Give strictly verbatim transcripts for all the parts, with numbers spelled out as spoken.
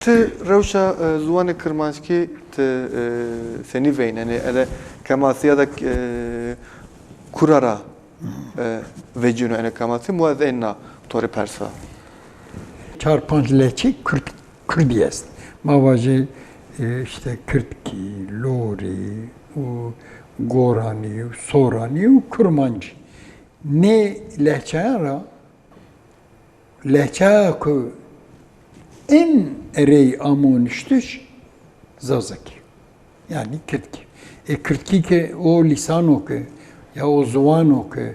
Ti rewşa, e, ziwanê kirmanckî ti, e, senî veynenê? Ene kemasîya de, e, kura ra, e, vecîno ene kemasî? Mu ez ên na to rê persa. Çar panc lehçê Kurd, Kurdî est. Ma vajê, e, işte Kirdkî, Lorî û Goranî û Soranî û Kurmancî. Nê lehçeyan ra lehçeya ku in erey amo nuştiş Zazakî. Yanî Kirdkî. E, Kirdkî ke o lîsano ke ya o ziwano ke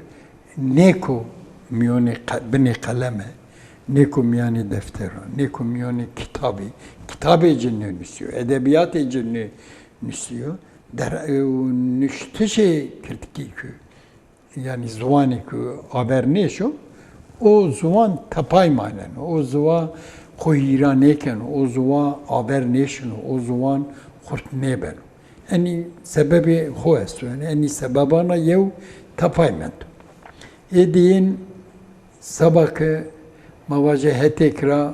nêko mîyonê qe-, binê qeleme, nêko mîyanê deftera, nêko mîyonê kitabî, kitabê ci nênusîyo, edebîyatê ci nênusîyo, der-, e, nuştişê Kirdkî ke yanî ziwanê ku aver nêşo, o ziwan tepay maneno, o ziwa xo hîra nêkeno, o ziwa aver nêşino, o ziwan xurt nêbeno. Enî sebebê xo esto, yanî enî sebebana yew tepay mendo. Ê dîyin seba ke ma vajê hetêk ra,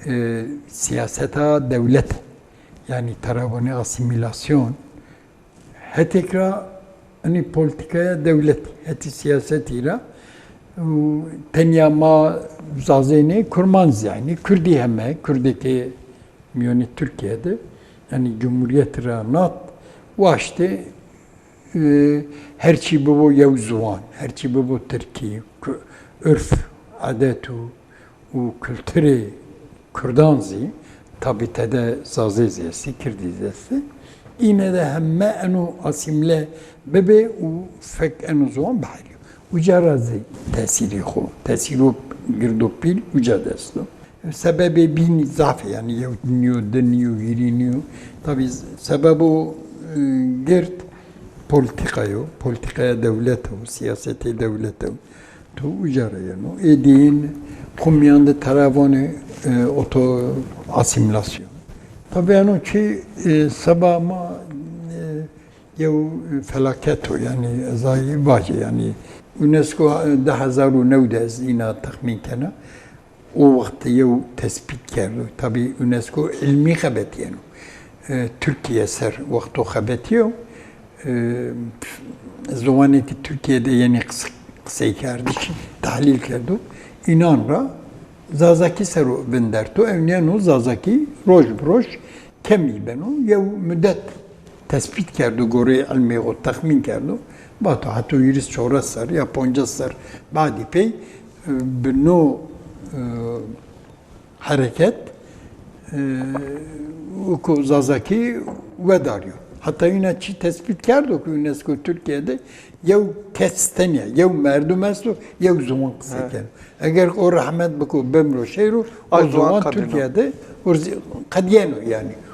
e, sîyaseta dewlet, yanî tera vanê asîmîlasyon, hetêk ra, enî polîtîkaya dewletî, hetî sîyasetî ra, û tenya ma Zazê nê, Kurmanc zî eynî, Kurdî heme, Kurdêkê mîyonê Tirkîye de, yanî cumhurîyet ra nat, waştê, e, her çî bibo yew ziwan, her çî bibo tirkî, ku-, urf, adet û û kulturê Kurdan zî, tabî tede Zazê zî estî, Kirdî zî estî. Îne de heme eno asîmle bibê û fek eno ziwan bihelîyo. Uca ra zî tesîrê xo, tesîro girdopîl uca de esto. Sebebê bînî zaf ê, yanî yew nîyo, di nîyo, hîrî nîyo. Tabî sebebo, e, gird polîtîka yo, polîtîkaya dewlete yo, sîyasetê dewlete yo. Tu uca ra yeno. Ê dîyin xo mîyan de tera vanê, e, oto asîmîlasyon. Tabî eno çî, e, seba ma, e, yew felaket o, yanî ez a vajî, yanî UNESCO, e, di hezar û new de ez îna texmîn kena. O wext yew tespît kerdo. Tabî UNESCO îlmî xebetîyeno. E, Tirkîye ser wexto xebetîyo. E, ziwanê ke Tirkîye de yenê qis-, qiseykerdiş, tehlîl kerdo. Înan ra Zazakî ser o vinderto. Ewnîyeno Zazakî roj bi roj kemî beno. Yew mudet tespît kerdo, goreyê îlmê xo texmîn kerdo. Vato heto hîris çewres serr ya poncas serr badî pey, e, bi no, e, hereket, e, uko Zazakî wedarîyo. Heta îna çî tespît kerdo ke UNESCO Tirkîye de yew kes tenya, yew merdum esto, yew ziwan qisey keno. Eger o rehmet biko, bimro, şeyro, o ziwan Tirkîye de qedîyeno yanî.